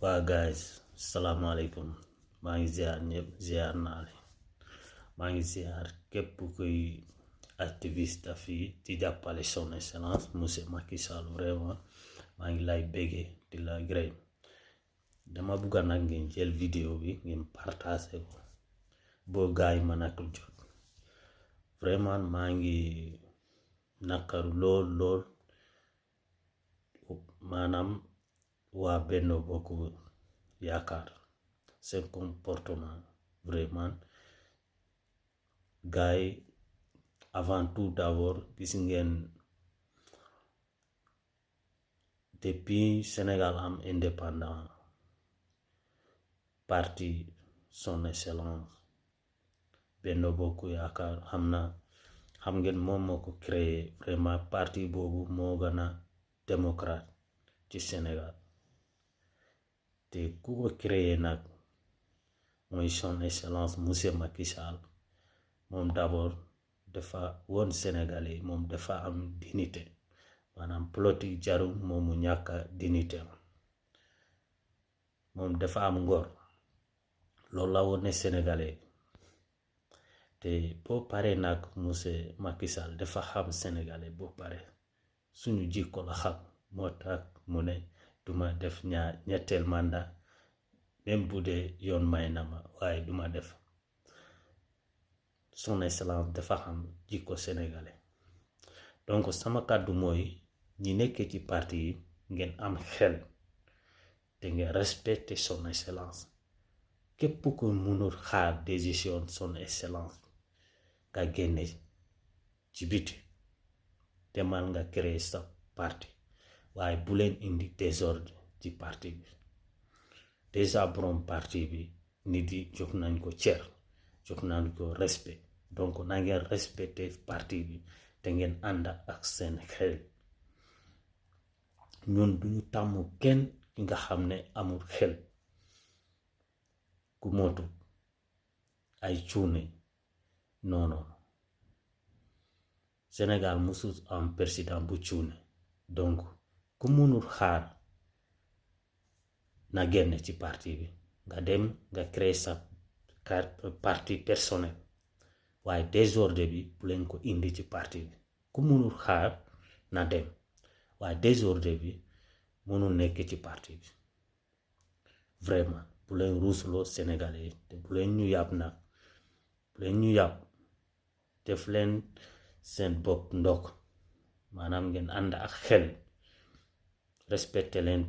waa guys salaamaaleykum maa ngi ziar ñëpp ziar naa leen maa ngi ziar képp kuy activiste fii di jàppale son excellence monsieur Macky Sall vraiment maa ngi lay béggee di la gërëm dama bugga nag ngeen jël vidéo bi ngeen partagé ko boo gaay mën a ko jot vraiment maa ngi nakaru lool maanaam waa Benno Bokk Yaakaar seen comportement vraiment gars yi avant tout d'abord gis ngeen depuis Sénégal am indépendant parti son excellence Benno Bokk Yaakaar xam ngeen moom moo ko créé vraiment parti boobu moo gën a démocrate ci Sénégal te ku ko créé nag mooy son excellence monsieur Macky Sall moom d'abord dafa woon Sénégalais moom dafa am dignité maanaam politique jarul moomu ñàkk dignité moom dafa am ngor loolu la woon ne Sénégalais te boo pare nag monsieur Macky Sall dafa xam Sénégalais boo pare suñu jikko la xam moo tax mu ne duma def ñetteel mandat même bu dee yoon may na ma waaye duma def son excellence dafa xam jikko sénégalais donc sama kàddu mooy ñi nekkee ci parti yi ngeen am xel te ngeen respecter son excellence képp ko mënul xaar décision son excellence nga génne ci biti demal nga créer sa parti waaye bu leen indi désordre ci parti bi déjà borom parti bi nit yi jox nañ ko cër jox nañ ko respect donc na ngeen respecter parti bi te ngeen ànd ak seen xel ñun duñu tàmm kenn ki nga xam ne amul xel ku motu ay cuune non Sénégal musul am président bu cuune donc ku mënul xaar na génn ci parti bi nga dem nga créer sa parti personnel waaye désordre bi bu leen ko indi ci parti bi ku mënul xaar na dem waaye désordre bi mënul nekk ci parti bi vraiment bu leen ruusuloo Sénégalais te bu leen ñu yàpp nag bu leen ñu yàpp def leen seen bopp ndokk maanaam ngeen ànd ak xel respecté leen